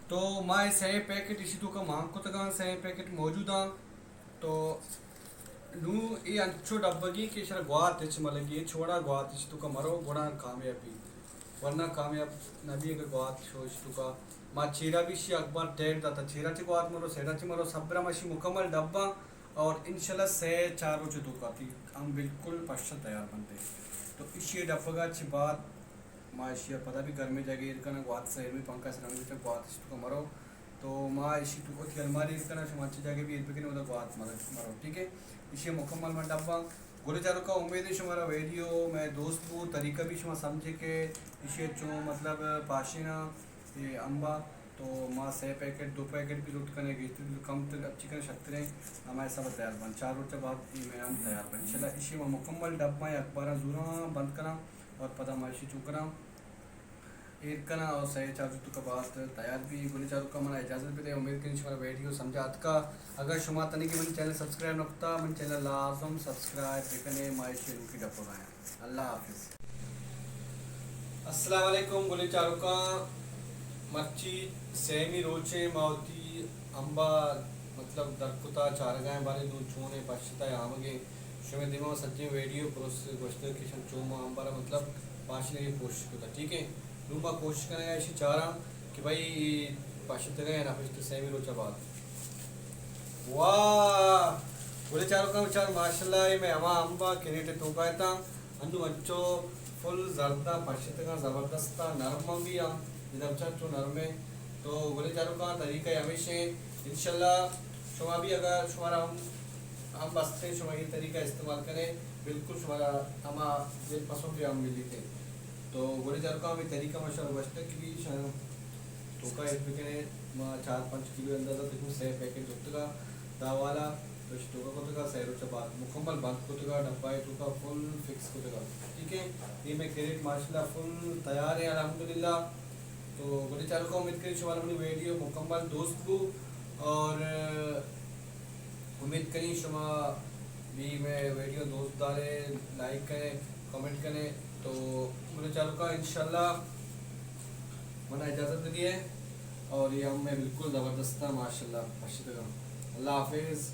تو ما اے سئے پیکٹ ایشی توکا مان کتگاں، سئے پیکٹ موجود آں۔ تو نوں اے انچو ڈبگی کہ ایشرا گوات ہچ مہ لگی، ہچ وڑا گوات ایشی توکا مرو، گڑا کامیاب بی، ورنہ کامیاب نہ بی۔ اگہ گوات شو ایشی توکا، ما چیرا بھی ایشی اخبار ٹیگ داتا، چیرا چہ گوات مرو، سیڈا چہ مرو، سبرا ما ایشی مکمل ڈباں اور انشاءاللہ سئے چار روچ توکا تی ہم بالکل پشت تیار بنتے۔ تو ایشی ڈبگا چہ بعد ما ایشی ء پدا بھی گرمیں جاگہ ایر کناں، گوات سیرمی پنکھا سرانی بچا گوات ایشی توکا مرو۔ تو ما ایشی تو وتی الماری ایر کناں، شما انچیں جاگہ بھی ایر بکنیں، اودا گوات مرو، مرو، ٹھیک ہے۔ ایشی مکمل من ڈباں۔ گلیں چاروکاں، امید ہے شمارا ویڈیو مئے دوست بو، طریقہ بھی شما سمجھے کہ ایشی چون مطلب پاشینا اے امبا۔ تو ما سئے پیکٹ، دو پیکٹ بھی لٹ کنے، گیشتر بھی کم تر اچی کنے شتریں، ہما حساب تیار بن۔ چار روچ بعد اے مئے ہم تیار بن۔ انشاءاللہ ایشی ما مکمل ڈباں اخباراں زوراں بند کناں۔ اور پدا ما ایشی چون کناں، ایر کناں اور سئے چار روچ توکا بعد تیار بی۔ گلیں چاروکاں، منا اجازت بدے، امید کنیں شمارا ویڈیو سمجھا اتکا۔ اگر شما تنیگہ منی چینل سبسکرائب نہ کتا، منی چینل لازم سبسکرائب بکنے، ما ایشی نوکی ڈبگا آیاں۔ اللہ حافظ۔ السلام علیکم گلیں چاروکاں، مرچی سیمی روچیں ما وتی امبا مطلب درکتا چارگائیں، بارے دو چونیں پشتا آمگیں۔ شمئے دیما سجیں ویڈیو پروسس گوشتگ کہ شن چون ما امبارا مطلب پاشنگی کوشش کتا، ٹھیک ہے۔ نوں ما کوشش کنگا ایشی چاراں کہ بھائی پشتگا یا نہ پشت، سیمی روچا بعد۔ واہ! گلیں چاروکاں بچار، ماشاءاللہ، اے مئے ہما امبا کریٹ توکا اتاں، انو انچو فل زرداں پشتگاں، زبردستاں، نرماں بھی آں، ادا بچار چو نرمیں۔ تو گلیں چاروکاں، طریقہ ہمیش ہیں۔ انشاءاللہ شما بھی اگر شمارا ہم، ہم بستیں، شما یہ طریقہ استعمال کریں، بالکل شمارا ہما دل پسند کے ہم ملیتے۔ تو گلیں چاروکاں، ہمیں طریقہ ما شمارا گوشتگ کہ بھی شما توکا ایڈ بکنے، ما چار پنچ کلو اندازہ تکو سئے پیکٹ زرتگا، دا والا، تو ایشی توکا کتگا، سئے روچا بعد مکمل بند کتگا، ڈبہ ء توکا فل فکس کتگا۔ ٹھیک ہے، یہ مئے کریٹ ماشاءاللہ فل تیار ہے الحمدللہ۔ تو گلیں چاروکاں، امید کنیں شمارا منی ویڈیو مکمل دوست بو اور امید کنیں شما بھی مئے ویڈیو دوست دارے، لائک کرے، کمنٹ کرے۔ تو گلیں چاروکاں، انشاءاللہ منا اجازت دیے اور یہ ہم مئے بالکل زبردست ہے، ماشاءاللہ، پشتگاں۔ اللہ حافظ۔